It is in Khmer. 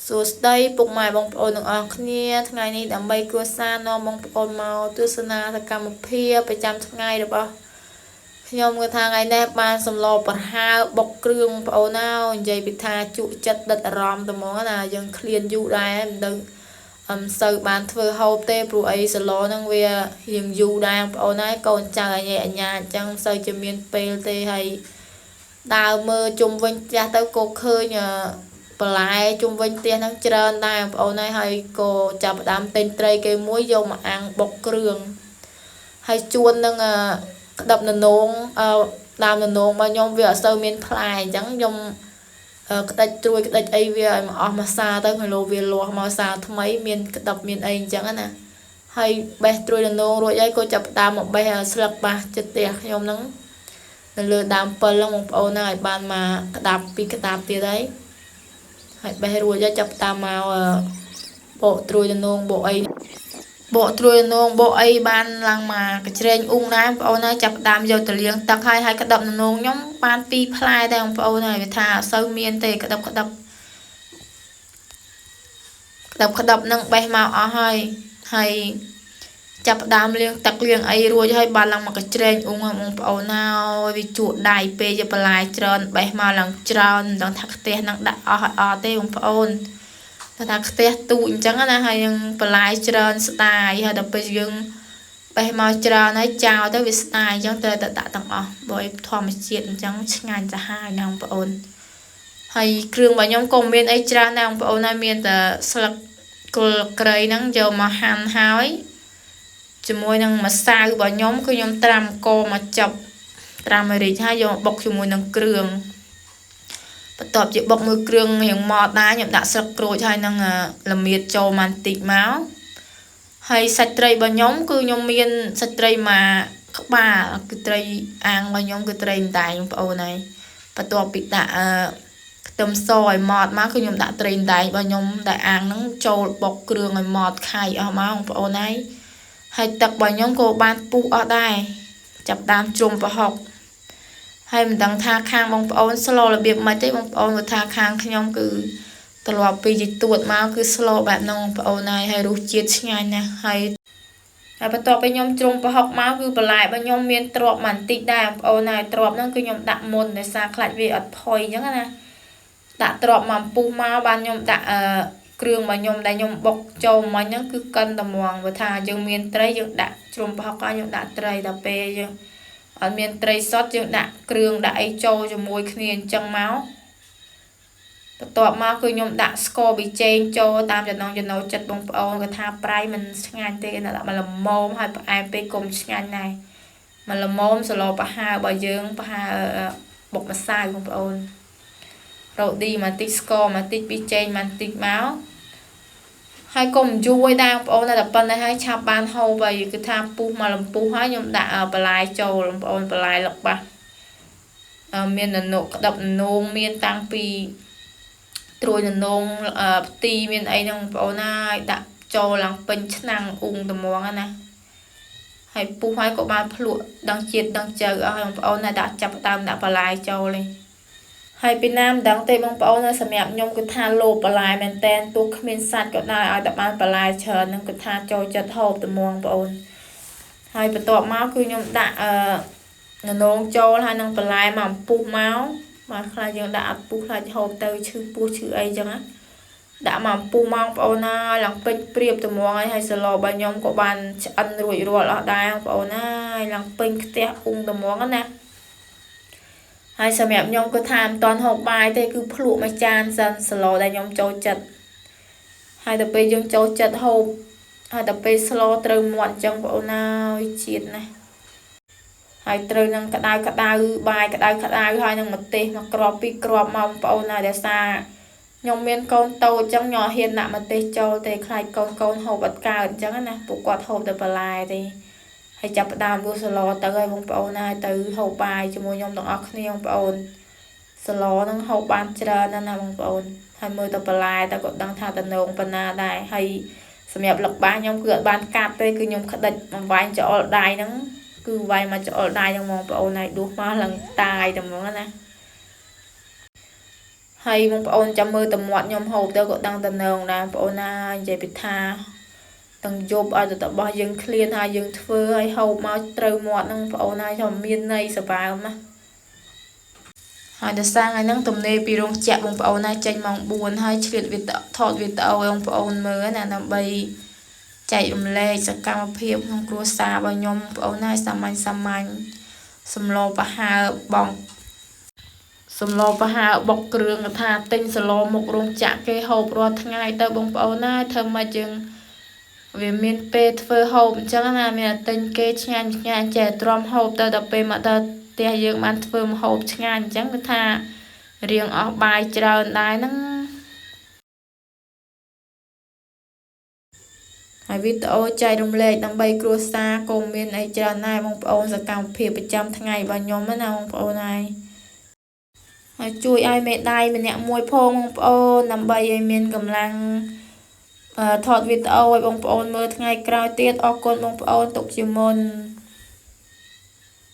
សួស្តីពុកម៉ែបងប្អូនទាំងអស់គ្នាថ្ងៃនេះដើម្បីគ្រួសារនាំបងប្អូនមកទស្សនាសកម្មភាពប្រចាំថ្ងៃរបស់ខ្ញុំគឺថាថ្ងៃនេះបានសម្លប្រហើបុកគ្រឿងបងប្អូនណានិយាយពីថាជក់ចិត្តដិតអារម្មណ៍ត្មងណាយើងឃ្លានយូរដែរមិនដឹងមិនសូវបានធ្វើហូបទេព្រោះអីសឡហ្នឹងវារៀងយូរដែរបងប្អូនហើយកូនចៅអញអញ្ញាអញ្ចឹងមិនសូវជាមានពេលទេហើយដើរមើលជុំវិញផ្ទះទៅក៏ឃើញបន្លែជុំវិញផ្ទះហ្នឹងច្រើនដែរបងប្អូនហើយក៏ចាប់ផ្ដើមទិញត្រីគេមួយយកមកអាំងបុកគ្រឿងហើយជួននឹងក្តាប់ននងដើមននងរបស់ខ្ញុំវាអត់សូវមានផ្លែអញ្ចឹងខ្ញុំក្តិចត្រួយក្តិចអីវាឲ្យមកអស់មួយសាទៅគីឡូវាលាស់មកសាថ្មីមានក្តាប់មានអីអញ្ចឹងណាហើយបេះត្រួយននងរួចហើយក៏ចាប់ផ្ដើមមកបេះស្លឹកបាសចិត្តផ្ទះខ្ញុំហ្នឹងនៅលើដើមពិលហ្នឹងបងប្អូនហើយបានមកក្តាប់ពីរក្តាប់ទៀតហើយហើយបេះរួចហើយចាប់តាមមកបកត្រួយននងបកអីបកត្រួយនងបកអីបានឡើងមកកច្រែងអ៊ុងដែរបងប្អូនហើយចាប់ផ្ដើមយកទៅលាងទឹកហើយហើយក្តាប់ននងខ្ញុំបានពីរផ្លែដែរបងប្អូនហើយវាថាអត់សូវមានទេក្តាប់ក្តាប់ក្តាប់ក្តាប់នឹងបេះមកអស់ហើយហើយចាប់ផ្ដើមលាងទឹកលាងអីរួចហើយបានឡើងមកកច្រែងអ៊ុងបងប្អូនហើយវាជក់ដៃពេកបន្លែច្រើនបេះមកឡើងច្រើនមិនដឹងថាខ្ទះនឹងដាក់អស់ហើយអត់ទេបងប្អូនថាខ្ទះទូចអញ្ចឹងណាហើយនឹងបន្លែច្រើនស្ដាយហើយដល់ពេលយើងបេះមកច្រើនហើយចោលទៅវាស្ដាយអញ្ចឹងត្រូវតែដាក់ទាំងអស់បើឲ្យធម្មជាតិអញ្ចឹងឆ្ងាញ់សាហាវណាស់បងប្អូនហើយគ្រឿងរបស់ខ្ញុំក៏មានអីច្រើនដែរបងប្អូនហើយមានតែស្លឹកគល់ក្រៃហ្នឹងយកមកហាន់ហើយជាមួយនឹងម្សៅរបស់ខ្ញុំគឺខ្ញុំត្រាំកមកចប់ត្រាំឲ្យរីកហើយយកមកបុកជាមួយនឹងគ្រឿងបន្ទាប់ជាបុកមួយគ្រឿងរៀងម៉ត់ដែរខ្ញុំដាក់ស្លឹកក្រូចហើយនឹងល្មៀតចូលមកបន្តិចមកហើយសាច់ត្រីរបស់ខ្ញុំគឺខ្ញុំមានសាច់ត្រីមកក្បាលគឺត្រីអាំងរបស់ខ្ញុំគឺត្រីអណ្ដែងបងប្អូនហើយបន្ទាប់ពីដាក់ខ្ទឹមសឲ្យម៉ត់មកគឺខ្ញុំដាក់ត្រីអណ្ដែងរបស់ខ្ញុំដែលអាំងហ្នឹងចូលបុកគ្រឿងឲ្យម៉ត់ខៃអស់មកបងប្អូនហើយហើយទឹករបស់ខ្ញុំក៏បានពុះអស់ដែរចាប់ដើមជ្រុំប្រហុកហើយមិនដឹងថាខាងបងប្អូនស្លរបៀបម៉េចទេបងប្អូនគាត់ថាខាងខ្ញុំគឺត្រឡប់ពីជាទួតមកគឺស្លបែបហ្នឹងបងប្អូនហើយហើយរសជាតិឆ្ងាញ់ណាស់ហើយហើយបន្ទាប់ពីខ្ញុំជ្រុំប្រហុកមកគឺបន្លែរបស់ខ្ញុំមានទ្រាប់បន្តិចដែរបងប្អូនហើយទ្រាប់ហ្នឹងគឺខ្ញុំដាក់មុនដោយសារខ្លាចវាអត់ផុយអញ្ចឹងណាដាក់ទ្រាប់មកពុះមកបានខ្ញុំដាក់អឺគ្រឿងរបស់ខ្ញុំដែលខ្ញុំបុកចូលមិញហ្នឹងគឺកិនតម្ងបើថាយើងមានត្រីយើងដាក់ជ្រុំប្រហុកហើយខ្ញុំដាក់ត្រីដល់ពេលយើងអត់មានត្រីសុទ្ធយើងដាក់គ្រឿងដាក់អីចូលជាមួយគ្នាអញ្ចឹងមកបន្ទាប់មកគឺខ្ញុំដាក់ស្ករប៊ីចេងចូលតាមចំណង់ចំណូលចិត្តបងប្អូនគាត់ថាប្រៃមិនឆ្ងាញ់ទេដាក់មកល្មមហើយផ្អែមពេកកុំឆ្ងាញ់ដែរមកល្មមសឡប្រហើរបស់យើងប្រហើបុកម្សៅបងប្អូនរ៉ូឌីមកតិចស្ករមកតិចប៊ីចេងមកតិចមកហើយកុំយូរឲ្យដែរបងប្អូនតែប៉ុណ្ណេះហើយឆាប់បានហូបហើយគឺថាពុះមកលំពុះហើយខ្ញុំដាក់បន្លែចូលបងប្អូនបន្លែលឹកបាសមានននុក្តាប់នងមានតាំងពីត្រួយនងផ្ទីមានអីហ្នឹងបងប្អូនហើយដាក់ចូលឡើងពេញឆ្នាំងអ៊ុងត្មងណាហើយពុះហើយក៏បានភ្លក់ដឹងជាតិដឹងជៅអស់ហើយបងប្អូនណាដាក់ចាប់ដើមដាក់បន្លែចូលឯងហើយពីណាមិនដឹងទេបងប្អូនសម្រាប់ខ្ញុំគឺថាលោបបន្លែមែនតែនទោះគ្មានសាច់ក៏ដោយឲ្យតែបានបន្លែច្រើនហ្នឹងគឺថាចូលចិត្តហូបត្មងបងប្អូនហើយបន្ទាប់មកគឺខ្ញុំដាក់អឺនងចូលហើយនឹងបន្លែមកអំពុះមកបាទខ្លះយើងដាក់អត់ពុះខ្លាចហូបទៅឈឺពោះឈឺអីចឹងណាដាក់មកអំពុះមកបងប្អូនណាឡើងពេញព្រៀបត្មងហើយហើយសឡរបស់ខ្ញុំក៏បានឆ្អិនរួចរាល់អស់ដែរបងប្អូនណាឡើងពេញខ្ទះអ៊ុងត្មងណាហើយសម្រាប់ខ្ញុំគឺថាមិនតាន់ហូបបាយទេគឺភ្លក់មួយចានសិនសឡដែលខ្ញុំចូលចិត្តហើយដល់ពេលយើងចូលចិត្តហូបហើយដល់ពេលស្លត្រូវមាត់អញ្ចឹងបងប្អូនណាយជាតិណាស់ហើយត្រូវនឹងក្តៅក្តៅបាយក្តៅក្តៅហើយនឹងម្ទេសមកក្របពីរគ្រាប់មកបងប្អូនណាដោយសារខ្ញុំមានកូនតូចអញ្ចឹងខ្ញុំអត់ហ៊ានដាក់ម្ទេសចូលទេខ្លាចកូនកូនហូបអត់កើតអញ្ចឹងណាពួកគាត់ហូបតែបន្លែទេហើយចាប់ផ្ដើមដួសសឡទៅហើយបងប្អូនណាទៅហូបបាយជាមួយខ្ញុំទាំងអស់គ្នាបងប្អូនសឡហ្នឹងហូបបានច្រើនណាស់ណាបងប្អូនហើយមើលទៅបន្លែទៅក៏ដឹងថាតំណងប៉ុណ្ណាដែរហើយសម្រាប់លឹកបាសខ្ញុំគឺអត់បានកាត់ទេគឺខ្ញុំក្តិចមកវាយច្អល់ដៃហ្នឹងគឺវាយមកច្អល់ដៃហ្នឹងបងប្អូនហើយដួសមកឡើងតាយតែហ្មងណា ហើយបងប្អូនចាំមើលតែមាត់ខ្ញុំហូបទៅក៏ដឹងតំណងដែរបងប្អូនណា។ និយាយពីថាទាំងយប់ឲ្យទៅរបស់យើងឃ្លាន ហើយយើងធ្វើឲ្យហូបមកត្រូវមាត់ហ្នឹងបងប្អូន ហើយថាមានន័យសបើមណា។ ហើយដោយសារថ្ងៃហ្នឹងទំនេរពីរោងចក្របងប្អូនណា ចេញម៉ោង4 ហើយឆ្លៀតវីដេអូថតវីដេអូឲ្យបងប្អូនមើលណា ដើម្បីចែករំលែកសកម្មភាពក្នុងគ្រួសាររបស់ខ្ញុំបងប្អូនណា។ សាមញ្ញសាមញ្ញ សម្លប្រហើបង សម្លប្រហើបុកគ្រឿង ថាទិញសឡមុខរោងចក្រគេហូបរាល់ថ្ងៃទៅបងប្អូនណា ធ្វើម៉េចយើងវាមានពេលធ្វើហូបអញ្ចឹងណា មានតែទិញគេឆ្ងាញ់ឆ្ងាញ់ ចេះទ្រាំហូបទៅ ដល់ពេលមកដល់ផ្ទះយើងបានធ្វើម្ហូបឆ្ងាញ់អញ្ចឹង គឺថារៀងអស់បាយច្រើនដែរហ្នឹង។ ហើយវីដេអូចែករំលែកដើម្បីគ្រួសារក៏មានអីច្រើនដែរបងប្អូន សកម្មភាពប្រចាំថ្ងៃរបស់ខ្ញុំណាបងប្អូន ហើយហើយជួយឲ្យមេដៃម្នាក់មួយផងបងប្អូន ដើម្បីឲ្យមានកម្លាំងថតវីដេអូឲ្យបងប្អូនមើលថ្ងៃក្រោយទៀត។ អរគុណបងប្អូនទុកជាមុន។